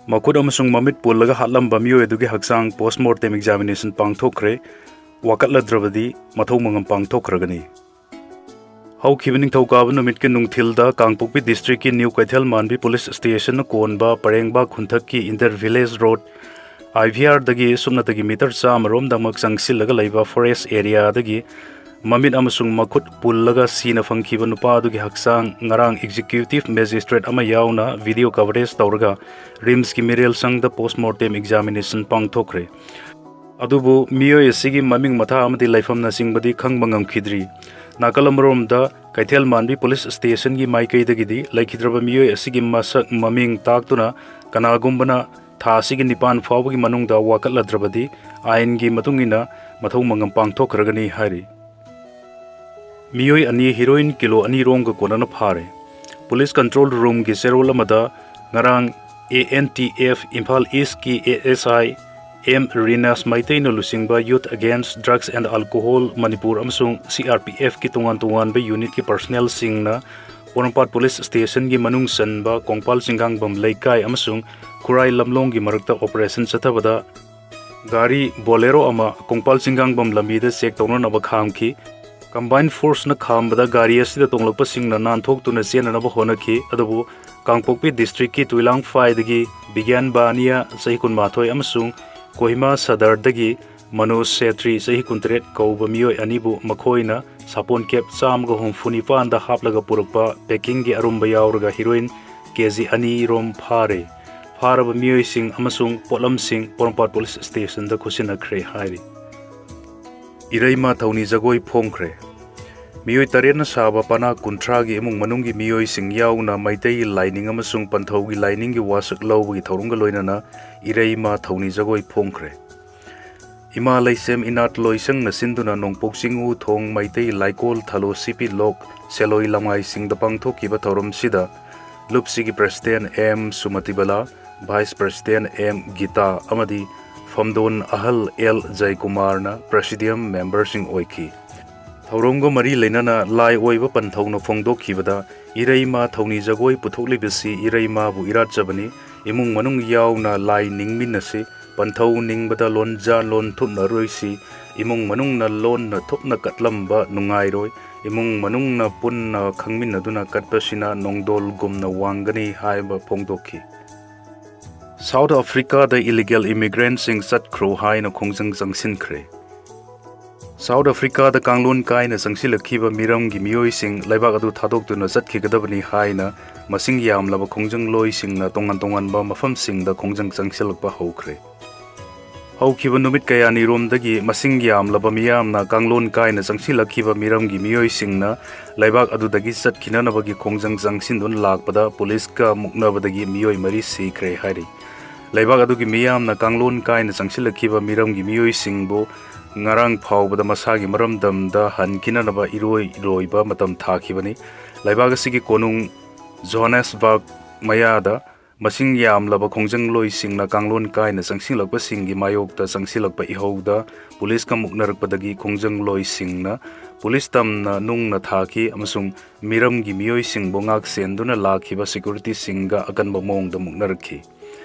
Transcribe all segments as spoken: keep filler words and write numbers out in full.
ꯃꯈꯨꯠ ꯑꯃꯁꯨꯡ ꯃꯃꯤꯠ ꯄꯨꯜꯂꯒ ꯍꯥꯠꯂꯝꯕ ꯃꯤꯑꯣꯏ ꯑꯗꯨꯒꯤ ꯍꯛꯆꯥꯡ post mortem examination ꯄꯥꯡꯊꯣꯛꯈ꯭ꯔꯦ꯫ ꯋꯥꯀꯠꯂꯗ꯭ꯔꯕꯗꯤ ꯃꯊꯧ ꯃꯉꯝ ꯄꯥꯡꯊꯣꯛꯈ꯭ꯔꯒꯅꯤ꯫ ꯍꯧꯈꯤꯕ ꯅꯤꯡꯊꯧꯀꯥꯕ ꯅꯨꯃꯤꯠꯀꯤ ꯅꯨꯡꯊꯤꯜꯗ ꯀꯥꯡꯄꯣꯛꯄꯤ district ꯀꯤ New ꯀꯩꯊꯦꯜ ꯃꯥꯟꯕꯤ police station ꯅ ꯀꯣꯟꯕ ꯄꯔꯦꯡꯕꯥꯛ ꯈꯨꯟꯊꯛꯀꯤ inter village road, I V R ꯗꯒꯤ ꯁꯨꯞꯅꯇꯒꯤ meter ꯆꯥꯝꯃ ꯔꯣꯝꯗꯃꯛ ꯆꯪꯁꯤꯜꯂꯒ ꯂꯩꯕ forest area ꯗꯒꯤ ꯃꯃꯤꯠ ꯑꯃꯁꯨꯡ ꯃꯈꯨꯠ ꯄꯨꯜꯂꯒ ꯁꯤꯅ ꯐꯪꯈꯤꯕ ꯅꯨꯄꯥ ꯑꯗꯨꯒꯤ ꯍꯛꯆꯥꯡ ꯉꯔꯥꯡ executive magistrate ꯑꯃ ꯌꯥꯎꯅ video coverage ꯇꯧꯔꯒ RIMS ꯀꯤ ꯃꯤꯔꯦꯜ ꯁꯪꯗ post mortem examination ꯄꯥꯡꯊꯣꯛꯈ꯭ꯔꯦ꯫ ꯑꯗꯨꯕꯨ ꯃꯤꯑꯣꯏ ꯑꯁꯤꯒꯤ ꯃꯃꯤꯡ ꯃꯊꯥ ꯑꯃꯗꯤ ꯂꯩꯐꯝꯅꯆꯤꯡꯕꯗꯤ ꯈꯪꯕ ꯉꯝꯈꯤꯗ꯭ꯔꯤ꯫ ꯅꯥꯀꯜ ꯑꯃꯔꯣꯝꯗ ꯀꯩꯊꯦꯜ ꯃꯥꯟꯕꯤ police station ꯒꯤ ꯃꯥꯏꯀꯩꯗꯒꯤꯗꯤ ꯂꯩꯈꯤꯗ꯭ꯔꯕ ꯃꯤꯑꯣꯏ ꯑꯁꯤꯒꯤ ꯃꯁꯛ ꯃꯃꯤꯡ ꯇꯥꯛꯇꯨꯅ ꯀꯅꯥꯒꯨꯝꯕꯅ ꯊꯥ ꯑꯁꯤꯒꯤ ꯅꯤꯄꯥꯟ ꯐꯥꯎꯕꯒꯤ ꯃꯅꯨꯡꯗ ꯋꯥꯀꯠꯂꯗ꯭ꯔꯕꯗꯤ ꯑꯥꯏꯟꯒꯤ ꯃꯇꯨꯡ ꯏꯟꯅ ꯃꯊꯧ ꯃꯉꯝ ꯄꯥꯡꯊꯣꯛꯈ꯭ꯔꯒꯅꯤ ꯍꯥꯏꯔꯤ꯫ ꯃꯤꯑꯣꯏ ꯑꯅꯤ heroin ꯀꯤꯂꯣ ꯑꯅꯤ ꯔꯣꯝꯒ ꯀꯣꯟꯅꯅ ꯐꯥꯔꯦ꯫ Police control room ꯒꯤ ꯆꯦꯔꯣꯜ ꯑꯃꯗ ꯉꯔꯥꯡ A N T F Imphal East ꯀꯤ A S I M ꯔꯤꯅꯥꯁ ꯃꯩꯇꯩꯅ ꯂꯨꯆꯤꯡꯕ Youth Against Drugs and Alcohol Manipur ꯑꯃꯁꯨꯡ C R P F ꯀꯤ ꯇꯣꯉꯥꯟ ꯇꯣꯉꯥꯟꯕ unit ꯀꯤ personnel ꯁꯤꯡꯅ ꯄꯣꯔꯣꯝꯄꯥꯠ police station ꯒꯤ ꯃꯅꯨꯡ ꯆꯟꯕ ꯀꯣꯡꯄꯥꯜ ꯆꯤꯡꯒꯥꯡꯕꯝ ꯂꯩꯀꯥꯏ ꯑꯃꯁꯨꯡ ꯈꯨꯔꯥꯏ ꯂꯝꯂꯣꯡꯒꯤ ꯃꯔꯛꯇ operation ꯆꯠꯊꯕꯗ ꯒꯥꯔꯤ Bolero ꯑꯃ ꯀꯣꯡꯄꯥꯜ ꯆꯤꯡꯒꯥꯡꯕꯝ ꯂꯝꯕꯤꯗ check ꯇꯧꯅꯅꯕ ꯈꯥꯝꯈꯤ꯫ Combined force ꯅ ꯈꯥꯝꯕꯗ ꯒꯥꯔꯤ ꯑꯁꯤꯗ ꯇꯣꯡꯂꯛꯄꯁꯤꯡꯅ ꯅꯥꯟꯊꯣꯛꯇꯨꯅ ꯆꯦꯟꯅꯅꯕ ꯍꯣꯠꯅꯈꯤ, ꯑꯗꯨꯕꯨ ꯀꯥꯡꯄꯣꯛꯄꯤ district ꯀꯤ ꯇꯨꯏꯂꯥꯡꯐꯥꯏꯗꯒꯤ ꯕꯤꯒ꯭ꯌꯥꯟ ꯕꯥꯅꯤꯌꯥ, ꯆꯍꯤ ꯀꯨꯟꯃꯥꯊꯣꯏ, ꯑꯃꯁꯨꯡ ꯀꯣꯍꯤꯃꯥ ꯁꯗꯔꯗꯒꯤ ꯃꯅꯣꯖ ꯁꯦꯇ꯭ꯔꯤ, ꯆꯍꯤ ꯀꯨꯟꯇꯔꯦꯠ, ꯀꯧꯕ ꯃꯤꯑꯣꯏ ꯑꯅꯤꯕꯨ ꯃꯈꯣꯏꯅ ꯁꯥꯄꯣꯟ cap ꯆꯥꯝꯃꯒ ꯍꯨꯝꯐꯨ ꯅꯤꯄꯥꯟꯗ ꯍꯥꯞꯂꯒ ꯄꯨꯔꯛꯄ packing ꯒꯤ ꯑꯔꯨꯝꯕ ꯌꯥꯎꯔꯒ heroin K G ꯑꯅꯤ ꯔꯣꯝ ꯐꯥꯔꯦ꯫ ꯐꯥꯔꯕ ꯃꯤꯑꯣꯏꯁꯤꯡ ꯑꯃꯁꯨꯡ ꯄꯣꯠꯂꯝꯁꯤꯡ ꯄꯣꯔꯣꯝꯄꯥꯠ police station ꯗ ꯈꯨꯠꯁꯤꯟꯅꯈ꯭ꯔꯦ ꯍꯥꯏꯔꯤ꯫ ꯏꯔꯩꯃ ꯊꯧꯅꯤ ꯖꯒꯣꯏ ꯐꯣꯡꯈ꯭ꯔꯦ꯫ ꯃꯤꯑꯣꯏ ꯇꯔꯦꯠꯅ ꯁꯥꯕ ꯄꯅꯥ ꯀꯨꯟꯊ꯭ꯔꯥꯒꯤ ꯏꯃꯨꯡ ꯃꯅꯨꯡꯒꯤ ꯃꯤꯑꯣꯏꯁꯤꯡ ꯌꯥꯎꯅ ꯃꯩꯇꯩꯒꯤ ꯂꯥꯏꯅꯤꯡ ꯑꯃꯁꯨꯡ ꯄꯟꯊꯧꯒꯤ ꯂꯥꯏꯅꯤꯡꯒꯤ ꯋꯥꯁꯛ ꯂꯧꯕꯒꯤ ꯊꯧꯔꯝꯒ ꯂꯣꯏꯅꯅ ꯏꯔꯩꯃ ꯊꯧꯅꯤ ꯖꯒꯣꯏ ꯐꯣꯡꯈ꯭ꯔꯦ꯫ ꯏꯃꯥ ꯂꯩꯁꯦꯝ ꯏꯅꯥꯠ ꯂꯣꯏꯁꯪꯅ ꯁꯤꯟꯗꯨꯅ ꯅꯣꯡꯄꯣꯛ ꯆꯤꯡꯎ ꯊꯣꯡ ꯃꯩꯇꯩ ꯂꯥꯏꯀꯣꯜ ꯊꯥꯂꯣ ꯁꯤꯄꯤ ꯂꯣꯛ ꯁꯦꯂꯣꯏ ꯂꯃꯥꯏꯁꯤꯡꯗ ꯄꯥꯡꯊꯣꯛꯈꯤꯕ ꯊꯧꯔꯝꯁꯤꯗ ꯂꯨꯞꯁꯤꯒꯤ president M ꯁꯨꯃꯇꯤꯕꯂꯥ, vice president M guitar ꯑꯃꯗꯤ ꯐꯝꯗꯣꯟ ꯑꯍꯜ L ꯖꯌꯀꯨꯃꯥꯔꯅ presidium member ꯁꯤꯡ ꯑꯣꯏꯈꯤ꯫ ꯊꯧꯔꯝꯒ ꯃꯔꯤ ꯂꯩꯅꯅ ꯂꯥꯏ ꯑꯣꯏꯕ ꯄꯟꯊꯧꯅ ꯐꯣꯡꯗꯣꯛꯈꯤꯕꯗ, ꯏꯔꯩꯃ ꯊꯧꯅꯤ ꯖꯒꯣꯏ ꯄꯨꯊꯣꯛꯂꯤꯕꯁꯤ ꯏꯔꯩꯃꯕꯨ ꯏꯔꯥꯠꯆꯕꯅꯤ, ꯏꯃꯨꯡ ꯃꯅꯨꯡ ꯌꯥꯎꯅ ꯂꯥꯏ ꯅꯤꯡꯃꯤꯟꯅꯁꯤ꯫ ꯄꯟꯊꯧ ꯅꯤꯡꯕꯗ ꯂꯣꯟꯖꯥ ꯂꯣꯟ ꯊꯨꯞꯅꯔꯣꯏꯁꯤ꯫ ꯏꯃꯨꯡ ꯃꯅꯨꯡꯅ ꯂꯣꯟꯅ ꯊꯨꯞꯅ ꯀꯠꯂꯝꯕ ꯅꯨꯡꯉꯥꯏꯔꯣꯏ꯫ ꯏꯃꯨꯡ ꯃꯅꯨꯡꯅ ꯄꯨꯟꯅ ꯈꯪꯃꯤꯟꯅꯗꯨꯅ ꯀꯠꯄꯁꯤꯅ ꯅꯣꯡꯗꯣꯜꯒꯨꯝꯅ ꯋꯥꯡꯒꯅꯤ ꯍꯥꯏꯕ ꯐꯣꯡꯗꯣꯛꯈꯤ꯫ ꯁꯥꯎꯠ ꯑꯐ꯭ꯔꯤꯀꯥꯗ ꯏꯂꯤꯒꯦꯜ ꯏꯃꯤꯒ꯭ꯔꯦꯟꯁꯤꯡ ꯆꯠꯈ꯭ꯔꯣ ꯍꯥꯏꯅ ꯈꯣꯡꯖꯪ ꯆꯪꯁꯤꯟꯈ꯭ꯔꯦ꯫ ꯁꯥꯎꯠ ꯑꯐ꯭ꯔꯤꯀꯥꯗ ꯀꯥꯡꯂꯣꯟ ꯀꯥꯏꯅ ꯆꯪꯁꯤꯜꯂꯛꯈꯤꯕ ꯃꯤꯔꯝꯒꯤ ꯃꯤꯑꯣꯏꯁꯤꯡ ꯂꯩꯕꯥꯛ ꯑꯗꯨ ꯊꯥꯗꯣꯛꯇꯨꯅ ꯆꯠꯈꯤꯒꯗꯕꯅꯤ ꯍꯥꯏꯅ ꯃꯁꯤꯡ ꯌꯥꯝꯂꯕ ꯈꯣꯡꯖꯪꯂꯣꯏꯁꯤꯡꯅ ꯇꯣꯉꯥꯟ ꯇꯣꯉꯥꯟꯕ ꯃꯐꯝꯁꯤꯡꯗ ꯈꯣꯡꯖꯪ ꯆꯪꯁꯤꯜꯂꯛꯄ ꯍꯧꯈ꯭ꯔꯦ꯫ ꯍꯧꯈꯤꯕ ꯅꯨꯃꯤꯠ ꯀꯌꯥꯅꯤꯔꯣꯝꯗꯒꯤ ꯃꯁꯤꯡ ꯌꯥꯝꯂꯕ ꯃꯤꯌꯥꯝꯅ ꯀꯥꯡꯂꯣꯟ ꯀꯥꯏꯅ ꯆꯪꯁꯤꯜꯂꯛꯈꯤꯕ ꯃꯤꯔꯝꯒꯤ ꯃꯤꯑꯣꯏꯁꯤꯡꯅ ꯂꯩꯕꯥꯛ ꯑꯗꯨꯗꯒꯤ ꯆꯠꯈꯤꯅꯅꯕꯒꯤ ꯈꯣꯡꯖꯪ ꯆꯪꯁꯤꯟꯗꯨꯅ ꯂꯥꯛꯄꯗ ꯄꯨꯂꯤꯁꯀ ꯃꯨꯛꯅꯕꯗꯒꯤ ꯃꯤꯑꯣꯏ ꯃꯔꯤ ꯁꯤꯈ꯭ꯔꯦ ꯍꯥꯏꯔꯤ꯫ ꯂꯩꯕꯥꯛ ꯑꯗꯨꯒꯤ ꯃꯤꯌꯥꯝꯅ ꯀꯥꯡꯂꯣꯟ ꯀꯥꯏꯅ ꯆꯪꯁꯤꯜꯂꯛꯈꯤꯕ ꯃꯤꯔꯝꯒꯤ ꯃꯤꯑꯣꯏꯁꯤꯡꯕꯨ ꯉꯔꯥꯡ ꯐꯥꯎꯕꯗ ꯃꯁꯥꯒꯤ ꯃꯔꯝꯗꯝꯗ ꯍꯟꯈꯤꯅꯅꯕ ꯏꯔꯣꯏ ꯂꯣꯏꯕ ꯃꯇꯝ ꯊꯥꯈꯤꯕꯅꯤ꯫ ꯂꯩꯕꯥꯛ ꯑꯁꯤꯒꯤ ꯀꯣꯅꯨꯡ ꯖꯣꯍꯥꯅꯦꯁꯕꯔꯒ ꯃꯌꯥꯗ ꯃꯁꯤꯡ ꯌꯥꯝꯂꯕ ꯈꯣꯡꯖꯪꯂꯣꯏꯁꯤꯡꯅ ꯀꯥꯡꯂꯣꯟ ꯀꯥꯏꯅ ꯆꯪꯁꯤꯜꯂꯛꯄꯁꯤꯡꯒꯤ ꯃꯥꯌꯣꯛꯇ ꯆꯪꯁꯤꯜꯂꯛꯄ ꯏꯍꯧꯗ ꯄꯨꯂꯤꯁꯀ ꯃꯨꯛꯅꯔꯛꯄꯗꯒꯤ ꯈꯣꯡꯖꯪꯂꯣꯏꯁꯤꯡꯅ ꯄꯨꯂꯤꯁ ꯇꯝꯅ ꯅꯨꯡꯅ ꯊꯥꯈꯤ ꯑꯃꯁꯨꯡ ꯃꯤꯔꯝꯒꯤ ꯃꯤꯑꯣꯏꯁꯤꯡꯕꯨ ꯉꯥꯛ ꯁꯦꯟꯗꯨꯅ ꯂꯥꯛꯈꯤꯕ ꯁꯦꯀ꯭ꯌꯨꯔꯤꯇꯤꯁꯤꯡꯒ ꯑꯀꯟꯕ ꯃꯑꯣꯡꯗ ꯃꯨꯛꯅꯔꯛꯈꯤ꯫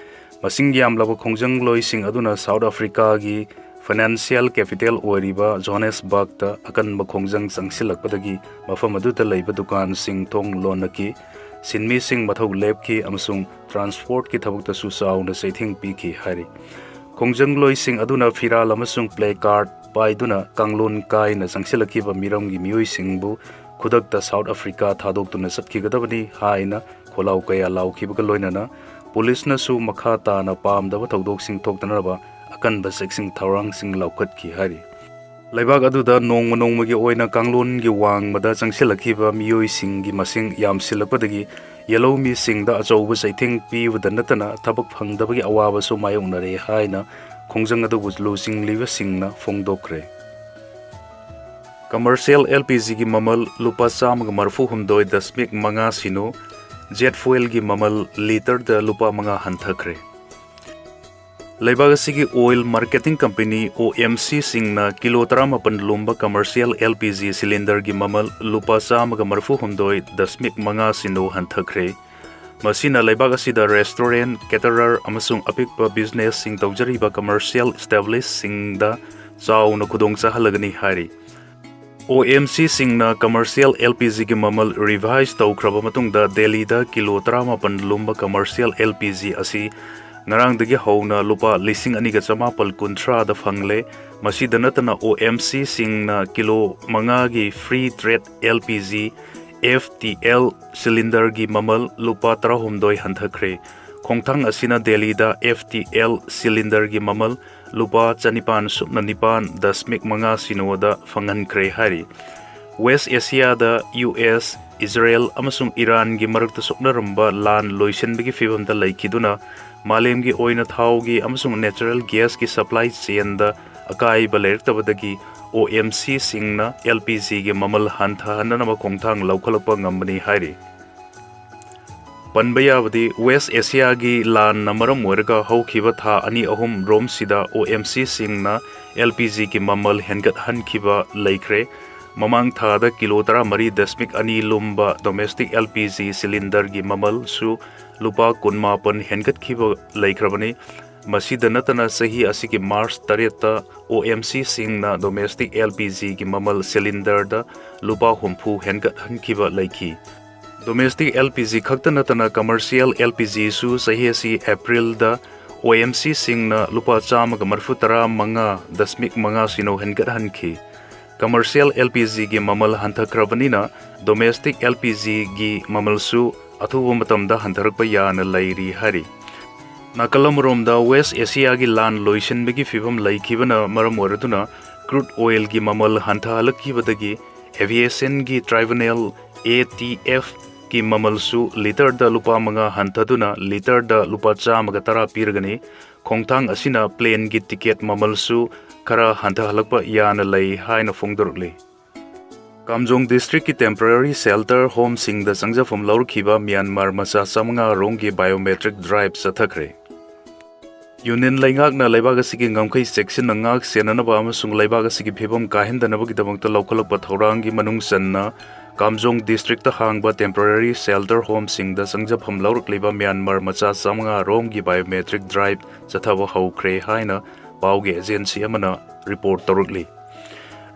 ꯃꯁꯤꯡ ꯌꯥꯝꯂꯕ ꯈꯣꯡꯖꯪꯂꯣꯏꯁꯤꯡ ꯑꯗꯨꯅ ꯁꯥꯎꯠ ꯑꯐ꯭ꯔꯤꯀꯥꯒꯤ ꯐꯥꯏꯅꯥꯟꯁꯤꯌꯦꯜ ꯀꯦꯄꯤꯇꯦꯜ ꯑꯣꯏꯔꯤꯕ ꯖꯣꯍꯥꯅꯦꯁꯕꯔꯒꯇ ꯑꯀꯟꯕ ꯈꯣꯡꯖꯪ ꯆꯪꯁꯤꯜꯂꯛꯄꯗꯒꯤ ꯃꯐꯝ ꯑꯗꯨꯗ ꯂꯩꯕ ꯗꯨꯀꯥꯟꯁꯤꯡ ꯊꯣꯡ ꯂꯣꯟꯅꯈꯤ, ꯁꯤꯟꯃꯤꯁꯤꯡ ꯃꯊꯧ ꯂꯦꯞꯈꯤ ꯑꯃꯁꯨꯡ ꯇ꯭ꯔꯥꯟꯁꯄꯣꯔꯠꯀꯤ ꯊꯕꯛꯇꯁꯨ ꯆꯥꯎꯅ ꯆꯩꯊꯦꯡ ꯄꯤꯈꯤ ꯍꯥꯏꯔꯤ꯫ ꯈꯣꯡꯖꯪꯂꯣꯏꯁꯤꯡ ꯑꯗꯨꯅ ꯐꯤꯔꯥꯜ ꯑꯃꯁꯨꯡ ꯄ꯭ꯂꯦ ꯀꯥꯔꯗ ꯄꯥꯏꯗꯨꯅ ꯀꯥꯡꯂꯣꯟ ꯀꯥꯏꯅ ꯆꯪꯁꯤꯜꯂꯛꯈꯤꯕ ꯃꯤꯔꯝꯒꯤ ꯃꯤꯑꯣꯏꯁꯤꯡꯕꯨ ꯈꯨꯗꯛꯇ ꯁꯥꯎꯠ ꯑꯐ꯭ꯔꯤꯀꯥ ꯊꯥꯗꯣꯛꯇꯨꯅ ꯆꯠꯈꯤꯒꯗꯕꯅꯤ ꯍꯥꯏꯅ ꯈꯣꯜꯂꯥꯎ ꯀꯌꯥ ꯂꯥꯎꯈꯤꯕꯒ ꯂꯣꯏꯅꯅ ꯄꯨꯂꯤꯁꯅꯁꯨ ꯃꯈꯥ ꯇꯥꯅ ꯄꯥꯝꯗꯕ ꯊꯧꯗꯣꯛꯁꯤꯡ ꯊꯣꯛꯇꯅꯕ ꯑꯀꯟꯕ ꯆꯦꯛꯁꯤꯟ ꯊꯧꯔꯥꯡꯁꯤꯡ ꯂꯧꯈꯠꯈꯤ ꯍꯥꯏꯔꯤ꯫ ꯂꯩꯕꯥꯛ ꯑꯗꯨꯗ ꯅꯣꯡꯃ ꯅꯣꯡꯃꯒꯤ ꯑꯣꯏꯅ ꯀꯥꯡꯂꯣꯟꯒꯤ ꯋꯥꯡꯃꯗ ꯆꯪꯁꯤꯜꯂꯛꯈꯤꯕ ꯃꯤꯑꯣꯏꯁꯤꯡꯒꯤ ꯃꯁꯤꯡ ꯌꯥꯝꯁꯤꯜꯂꯛꯄꯗꯒꯤ ꯌꯦꯜꯍꯧꯃꯤꯁꯤꯡꯗ ꯑꯆꯧꯕ ꯆꯩꯊꯦꯡ ꯄꯤꯕꯗ ꯅꯠꯇꯅ ꯊꯕꯛ ꯐꯪꯗꯕꯒꯤ ꯑꯋꯥꯕꯁꯨ ꯃꯥꯌꯣꯛꯅꯔꯦ ꯍꯥꯏꯅ ꯈꯣꯡꯖꯪ ꯑꯗꯨꯕꯨ ꯂꯨꯆꯤꯡꯂꯤꯕꯁꯤꯡꯅ ꯐꯣꯡꯗꯣꯛꯈ꯭ꯔꯦ꯫ ꯀꯃꯔꯁꯤꯌꯦꯜ ꯑꯦꯜ ꯄꯤ ꯖꯤꯒꯤ ꯃꯃꯜ ꯂꯨꯄꯥ ꯆꯥꯝꯃꯒ ꯃꯔꯤꯐꯨ ꯍꯨꯝꯗꯣꯏ ꯗꯁꯃꯤꯛ ꯃꯉꯥ ꯁꯤꯅꯣ, ꯖꯦꯠ ꯐ꯭ꯌꯨꯑꯦꯜꯒꯤ ꯃꯃꯜ ꯂꯤꯇꯔꯗ ꯂꯨꯄꯥ ꯃꯉꯥ ꯍꯟꯊꯈ꯭ꯔꯦ꯫ ꯂꯩꯕꯥꯛ ꯑꯁꯤꯒꯤ ꯑꯣꯏꯜ ꯃꯥꯔꯀꯦꯇꯤꯡ ꯀꯝꯄꯦꯅꯤ, ꯑꯣ ꯑꯦꯝ ꯁꯤꯁꯤꯡꯅ ꯀꯤꯂꯣ ꯇꯔꯥꯃꯥꯄꯟ ꯂꯨꯝꯕ ꯀꯃꯔꯁꯤꯌꯦꯜ ꯑꯦꯜ ꯄꯤ ꯖꯤ ꯁꯤꯂꯤꯟꯗꯔꯒꯤ ꯃꯃꯜ ꯂꯨꯄꯥ ꯆꯥꯝꯃꯒ ꯃꯔꯤꯐꯨ ꯍꯨꯝꯗꯣꯏ ꯗꯁꯃꯤꯛ ꯃꯉꯥ ꯁꯤꯅꯣ ꯍꯟꯊꯈ꯭ꯔꯦ꯫ ꯃꯁꯤꯅ ꯂꯩꯕꯥꯛ ꯑꯁꯤꯗ restaurant, caterer ꯑꯃꯁꯨꯡ ꯑꯄꯤꯛꯄ businessꯁꯤꯡ ꯇꯧꯖꯔꯤꯕ commercial establishꯁꯤꯡꯗ ꯆꯥꯎꯅ ꯈꯨꯗꯣꯡ ꯆꯥꯍꯜꯂꯒꯅꯤ ꯍꯥꯏꯔꯤ꯫ OMCꯁꯤꯡꯅ commercial LPGꯒꯤ ꯃꯃꯜ revise ꯇꯧꯈ꯭ꯔꯕ ꯃꯇꯨꯡꯗ ꯗꯦꯜꯂꯤꯗ ꯀꯤꯂꯣ ꯇꯔꯥꯃꯥꯄꯟ ꯂꯨꯝꯕ commercial LPG ꯑꯁꯤ ꯉꯔꯥꯡꯗꯒꯤ ꯍꯧꯅ ꯂꯨꯄꯥ ꯂꯤꯁꯤꯡ ꯑꯅꯤꯒ ꯆꯃꯥꯄꯜ ꯀꯨꯟꯊ꯭ꯔꯥꯗ ꯐꯪꯂꯦ꯫ ꯃꯁꯤꯗ ꯅꯠꯇꯅ OMCꯁꯤꯡꯅ ꯀꯤꯂꯣ ꯃꯉꯥꯒꯤ free trade LPG FTL cylinderꯒꯤ ꯃꯃꯜ ꯂꯨꯄꯥ ꯇꯔꯥꯍꯨꯝꯗꯣꯏ ꯍꯟꯊꯈ꯭ꯔꯦ꯫ ꯈꯣꯡꯊꯥꯡ ꯑꯁꯤꯅ ꯗꯦꯜꯂꯤꯗ FTL cylinderꯒꯤ ꯃꯃꯜ ꯂꯨꯄꯥ ꯆꯅꯤꯄꯥꯟ ꯁꯨꯞꯅ ꯅꯤꯄꯥꯟ ꯗꯁꯃꯤꯛ ꯃꯉꯥ ꯁꯤꯅꯣꯗ ꯐꯪꯍꯟꯈ꯭ꯔꯦ ꯍꯥꯏꯔꯤ꯫ ꯋꯦꯁ ꯑꯦꯁꯤꯌꯥꯗ ꯌꯨ ꯑꯦꯁ, ꯏꯖꯔꯦꯜ ꯑꯃꯁꯨꯡ ꯏꯔꯥꯟꯒꯤ ꯃꯔꯛꯇ ꯁꯣꯛꯅꯔꯝꯕ ꯂꯥꯟ ꯂꯣꯏꯁꯤꯟꯕꯒꯤ ꯐꯤꯚꯝꯗ ꯂꯩꯈꯤꯗꯨꯅ ꯃꯥꯂꯦꯝꯒꯤ ꯑꯣꯏꯅ ꯊꯥꯎꯒꯤ ꯑꯃꯁꯨꯡ natural gasꯀꯤ supply chainꯗ ꯑꯀꯥꯏꯕ ꯂꯩꯔꯛꯇꯕꯗꯒꯤ OMCꯁꯤꯡꯅ LPGꯒꯤ ꯃꯃꯜ ꯍꯟꯊꯍꯟꯅꯅꯕ ꯈꯣꯡꯊꯥꯡ ꯂꯧꯈꯠꯂꯛꯄ ꯉꯝꯕꯅꯤ ꯍꯥꯏꯔꯤ꯫ ꯄꯟꯕ ꯌꯥꯕꯗꯤ, ꯋꯦꯁ ꯑꯦꯁꯤꯌꯥꯒꯤ ꯂꯥꯟꯅ ꯃꯔꯝ ꯑꯣꯏꯔꯒ ꯍꯧꯈꯤꯕ ꯊꯥ ꯑꯅꯤ ꯑꯍꯨꯝ ꯔꯣꯝꯁꯤꯗ OMCꯁꯤꯡꯅ LPGꯒꯤ ꯃꯃꯜ ꯍꯦꯟꯒꯠꯍꯟꯈꯤꯕ ꯂꯩꯈ꯭ꯔꯦ꯫ ꯃꯃꯥꯡ ꯊꯥꯗ ꯀꯤꯂꯣ ꯇꯔꯥꯃꯔꯤ ꯗꯁꯃꯤꯛ ꯑꯅꯤ ꯂꯨꯝꯕ domestic LPG cylinderꯒꯤ ꯃꯃꯜꯁꯨ ꯂꯨꯄꯥ ꯀꯨꯟꯃꯥꯄꯟ ꯍꯦꯟꯒꯠꯈꯤꯕ ꯂꯩꯈ꯭ꯔꯕꯅꯤ꯫ ꯃꯁꯤꯗ ꯅꯠꯇꯅ, ꯆꯍꯤ ꯑꯁꯤꯒꯤ ꯃꯥꯔꯆ ꯇꯔꯦꯠꯇ OMCꯁꯤꯡꯅ domestic LPGꯒꯤ ꯃꯃꯜ cylinderꯗ ꯂꯨꯄꯥ ꯍꯨꯝꯐꯨ ꯍꯦꯟꯒꯠꯍꯟꯈꯤꯕ ꯂꯩꯈꯤ꯫ Domestic LPG ꯈꯛꯇ ꯅꯠꯇꯅ commercial LPGꯁꯨ ꯆꯍꯤ ꯑꯁꯤ ꯑꯦꯄ꯭ꯔꯤꯜꯗ OMCꯁꯤꯡꯅ ꯂꯨꯄꯥ ꯆꯥꯝꯃꯒ ꯃꯔꯤꯐꯨ ꯇꯔꯥ ꯃꯉꯥ ꯗꯁꯃꯤꯛ ꯃꯉꯥ ꯁꯤꯅꯣ ꯍꯦꯟꯒꯠꯍꯟꯈꯤ꯫ Commercial LPGꯒꯤ ꯃꯃꯜ ꯍꯟꯊꯈ꯭ꯔꯕꯅꯤꯅ domestic LPGꯒꯤ ꯃꯃꯜꯁꯨ ꯑꯊꯨꯕ ꯃꯇꯝꯗ ꯍꯟꯊꯔꯛꯄ ꯌꯥꯅ ꯂꯩꯔꯤ ꯍꯥꯏꯔꯤ꯫ ꯅꯥꯀꯜ ꯑꯃꯔꯣꯝꯗ, ꯋꯦꯁ ꯑꯦꯁꯤꯌꯥꯒꯤ ꯂꯥꯟ ꯂꯣꯏꯁꯤꯟꯕꯒꯤ ꯐꯤꯚꯝ ꯂꯩꯈꯤꯕꯅ ꯃꯔꯝ ꯑꯣꯏꯔꯗꯨꯅ crude oilꯒꯤ ꯃꯃꯜ ꯍꯟꯊꯍꯜꯂꯛꯈꯤꯕꯗꯒꯤ aviationꯒꯤ tribunal ATFꯀꯤ ꯃꯃꯜꯁꯨ ꯂꯤꯇꯔꯗ ꯂꯨꯄꯥ ꯃꯉꯥ ꯍꯟꯊꯗꯨꯅ ꯂꯤꯇꯔꯗ ꯂꯨꯄꯥ ꯆꯥꯝꯃꯒ ꯇꯔꯥ ꯄꯤꯔꯒꯅꯤ꯫ ꯈꯣꯡꯊꯥꯡ ꯑꯁꯤꯅ planeꯒꯤ ticket ꯃꯃꯜꯁꯨ ꯈꯔ ꯍꯟꯊꯍꯜꯂꯛꯄ ꯌꯥꯅ ꯂꯩ ꯍꯥꯏꯅ ꯐꯣꯡꯗꯣꯔꯛꯂꯤ꯫ ꯀꯥꯝꯖꯣꯡ districtꯀꯤ temporary shelter homeꯁꯤꯡꯗ ꯆꯪꯖꯐꯝ ꯂꯧꯔꯛꯈꯤꯕ ꯃ꯭ꯌꯥꯟꯃꯥꯔ ꯃꯆꯥ ꯆꯥꯃꯉꯥ ꯔꯣꯝꯒꯤ biometric drive ꯆꯠꯊꯈ꯭ꯔꯦ꯫ ꯌꯨꯅꯤꯌꯟ ꯂꯩꯉꯥꯛꯅ ꯂꯩꯕꯥꯛ ꯑꯁꯤꯒꯤ ꯉꯝꯈꯩ ꯆꯦꯛꯁꯤꯟꯅ ꯉꯥꯛ ꯁꯦꯟꯅꯅꯕ ꯑꯃꯁꯨꯡ ꯂꯩꯕꯥꯛ ꯑꯁꯤꯒꯤ ꯐꯤꯕꯝ ꯀꯥꯏꯍꯟꯗꯅꯕꯒꯤꯗꯃꯛꯇ ꯂꯧꯈꯠꯂꯛꯄ ꯊꯧꯔꯥꯡꯒꯤ ꯃꯅꯨꯡ ꯆꯟꯅ ꯀꯥꯝꯖꯣꯡ ꯗꯤꯁꯇ꯭ꯔꯤꯛꯇ ꯍꯥꯡꯕ temporary shelter homeꯁꯤꯡꯗ ꯆꯪꯖꯐꯝ ꯂꯧꯔꯛꯂꯤꯕ ꯃ꯭ꯌꯥꯟꯃꯥꯔ ꯃꯆꯥ ꯆꯥꯃꯉꯥ ꯔꯣꯝꯒꯤ biometric drive ꯆꯠꯊꯕ ꯍꯧꯈ꯭ꯔꯦ ꯍꯥꯏꯅ ꯄꯥꯎꯒꯤ ꯑꯦꯖꯦꯟꯁꯤ ꯑꯃꯅ ꯔꯤꯄꯣꯔꯠ ꯇꯧꯔꯛꯂꯤ꯫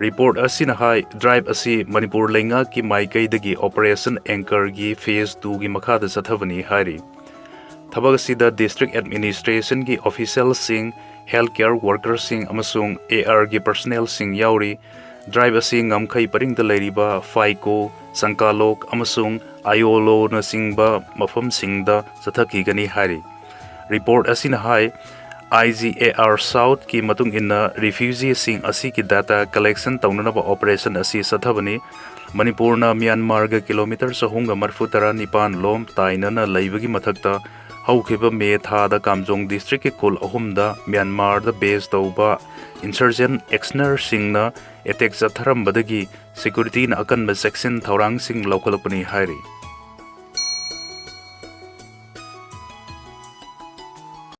ꯔꯤꯄꯣꯔꯠ ꯑꯁꯤꯅ ꯍꯥꯏ, drive ꯑꯁꯤ ꯃꯅꯤꯄꯨꯔ ꯂꯩꯉꯥꯛꯀꯤ ꯃꯥꯏꯀꯩꯗꯒꯤ Operation Anchorꯒꯤ phase twoꯒꯤ ꯃꯈꯥꯗ ꯆꯠꯊꯕꯅꯤ ꯍꯥꯏꯔꯤ꯫ ꯊꯕꯛ ꯑꯁꯤꯗ district administrationꯒꯤ officialꯁꯤꯡ, health care workerꯁꯤꯡ ꯑꯃꯁꯨꯡ ARꯒꯤ personnelꯁꯤꯡ ꯌꯥꯎꯔꯤ꯫ Drive ꯑꯁꯤ ꯉꯝꯈꯩ ꯄꯔꯤꯡꯗ ꯂꯩꯔꯤꯕ ꯐꯥꯏꯀꯣ, ꯆꯪꯀꯥꯂꯣꯛ ꯑꯃꯁꯨꯡ ꯑꯥꯏꯌꯣꯂꯣꯅꯆꯤꯡꯕ ꯃꯐꯝꯁꯤꯡꯗ ꯆꯠꯊꯈꯤꯒꯅꯤ ꯍꯥꯏꯔꯤ꯫ ꯔꯤꯄꯣꯔꯠ ꯑꯁꯤꯅ ꯍꯥꯏ, IGAR Southꯀꯤ ꯃꯇꯨꯡ ꯏꯟꯅ, refugeeꯁꯤꯡ ꯑꯁꯤꯒꯤ data collection ꯇꯧꯅꯅꯕ operation ꯑꯁꯤ ꯆꯠꯊꯕꯅꯤ꯫ ꯃꯅꯤꯄꯨꯔꯅ ꯃ꯭ꯌꯥꯟꯃꯥꯔꯒ ꯀꯤꯂꯣꯃꯤꯇꯔ ꯆꯍꯨꯝꯒ ꯃꯔꯤꯐꯨ ꯇꯔꯥꯅꯤꯄꯥꯟ ꯂꯣꯝ ꯇꯥꯏꯅꯅ ꯂꯩꯕꯒꯤ ꯃꯊꯛꯇ, ꯍꯧꯈꯤꯕ ꯃꯦ ꯊꯥꯗ ꯀꯥꯝꯖꯣꯡ ꯗꯤꯁꯇ꯭ꯔꯤꯛꯀꯤ ꯈꯨꯜ ꯑꯍꯨꯝꯗ ꯃ꯭ꯌꯥꯟꯃꯥꯔꯗ base ꯇꯧꯕ insurgent ꯑꯦꯛꯁꯅꯔꯁꯤꯡꯅ attack ꯆꯠꯊꯔꯝꯕꯗꯒꯤ securityꯅ ꯑꯀꯟꯕ ꯆꯦꯛꯁꯤꯟ ꯊꯧꯔꯥꯡꯁꯤꯡ ꯂꯧꯈꯠꯂꯛꯄꯅꯤ ꯍꯥꯏꯔꯤ꯫